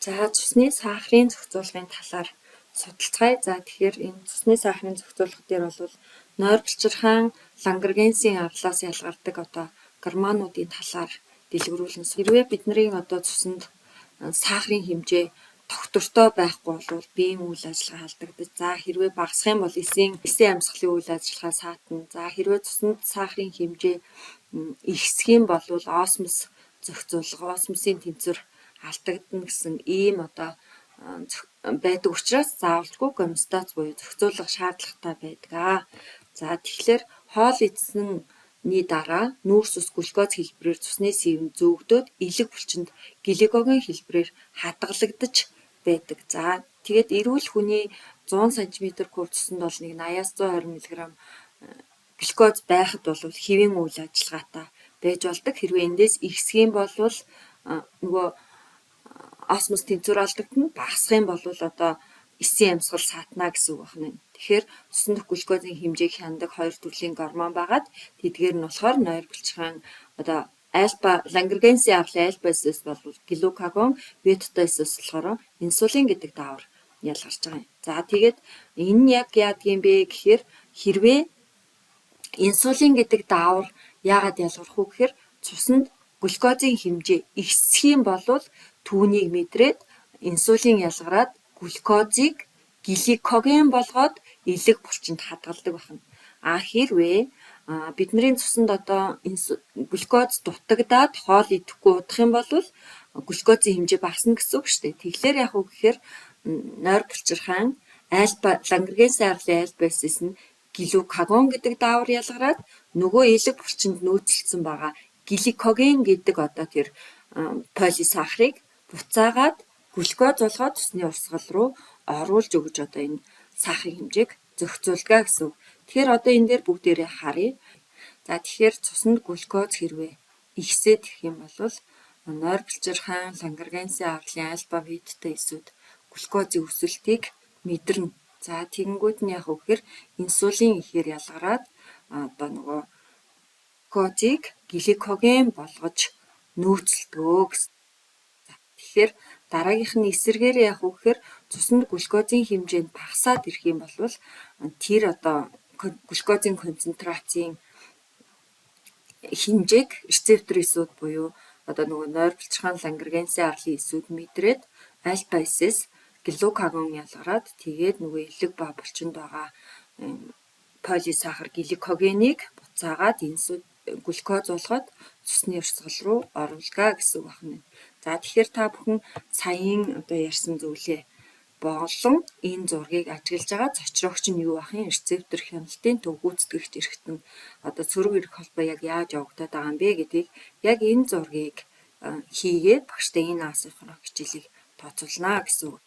За, цусны сахарын зохицуулгын талаар судалцгаая. За, тэгэхээр энэ цусны сахарын зохицуулга дээр бол нойр булчирхаан Лангергансийн арлаас ялгардаг одоо гормонуудын талаар дэлгэрүүлэн. Хэрвээ бидний одоо цуснд сахарын хэмжээ тогтвортой байхгүй бол биеийн үйл ажиллагаа алдагдаж, за хэрвээ багасах юм бол эсийн амьсгалын үйл ажиллагаа саатна. За, хэрвээ цуснд сахарын хэмжээ ихсэх юм бол осмос зохицуулга, осмосын тэнцвэр алдагдана гэсэн ийм одоо байдаг учраас заавалжгүй гомеостаз буюу зохицуулга шаардлагатай байдаг. За, тэгэхээр хоол идсэний дараа нүүрс ус глюкоз хэлбэрээр цусны сэвэнд зөөгдөөд элэг булчинд гликоген хэлбэрээр хадгалагдаж байдаг. За, тэгээд эрүүл хүний 100 см куб цуснд бол нэг 80-аас 120 мг глюкоз байхад бол хэвийн үйл ажиллагаатай байж болдог. Хэрвээ эндээс ихсэх юм бол нөгөө осмос тэнцвэр алдагдана, багасах юм бол одоо эсийн амьсгал саатна гэсэн үг байна. Тэгэхээр цусан дэх глюкозын хэмжээг хянадаг хоёр төрлийн гормон байгаад тэдгээр нь болохоор нойр булчирхаан одоо альфа Лангергансийн арлын альфа эсэс бол глюкагон, бета эсэс болохоор инсулин гэдэг даавар ялгарч байгаа юм. За, тэгээд энэ нь яг яадаг юм бэ гэхээр хэрвээ инсулин гэдэг даавар яагаад ялгарх вэ гэхээр цуснд глюкозын хэмжээ ихсэх юм бол түүнийг мэдрээд инсулин ялгараад глюкозыг гликоген болгоод элэг булчинд хадгалдаг байна. А хэрвээ бидний цуснд одоо глюкоз дутагдаад хоол идэхгүй удах юм бол глюкозын хэмжээ багасна гэсэн үг шүү дээ. Тэгэхээр яах вэ гэхээр нойр булчирхаан альфа Лангергансийн арлын альфа эсэс нь глюкагон гэдэг даавар ялгараад нөгөө элэг булчинд нөөцлөсөн байгаа гликоген гэдэг одоо тэр полисахарыг буцаагаад глюкоз болгоод цусны урсгал руу оруулж өгж одоо энэ сахарын хэмжээг зохицуулдаг гэсэн үг. Тэгэхээр одоо энэ дээр бүгдээрээ харъя. За, тэгэхээр цуснд глюкоз хэрвээ ихсээд ирэх юм бол нойр булчирхаан Лангергансийн арлын альфа бета эсүүд глюкозын өсөлтийг мэдэрнэ. За, тэгэнгүүт нь яах вэ гэхээр инсулин ихээр ялгараад одоо нөгөө глюкозыг гликоген болгож нөөцлөдгөө гэсэн. Тэгэхээр дараагийнх нь эсэргээр яах вэ гэхээр цуснд глюкозын хэмжээнд багасаад ирэх юм бол тэр одоо глюкозын концентрацийн хэмжээг рецептор эсүүд буюу одоо нөгөө нойр булчирхаан Лангергансийн арлын эсүүд мэдрээд альфа эсэс глюкагон ялгараад тэгээд нөгөө элэг ба булчинд байгаа полисахар гликогенийг буцаагаад глюкоз болгоод цусны урсгал руу оруулгаа гэсэн үг байна. За, тэгэхээр та бүхэн саяын одоо ярьсан зүйлээ болон энэ зургийг ажиглаж байгаа зочрогч нь юу байх юм? Рецептор хяналтын төв гүйцэтгэгч эрхтэн одоо сөрөг эрх холбоо яг яаж явагдаад байгаа юм бэ гэдгийг яг энэ зургийг хийгээд багштай энэ асуух хичээлийг тооцоолно гэсэн үг.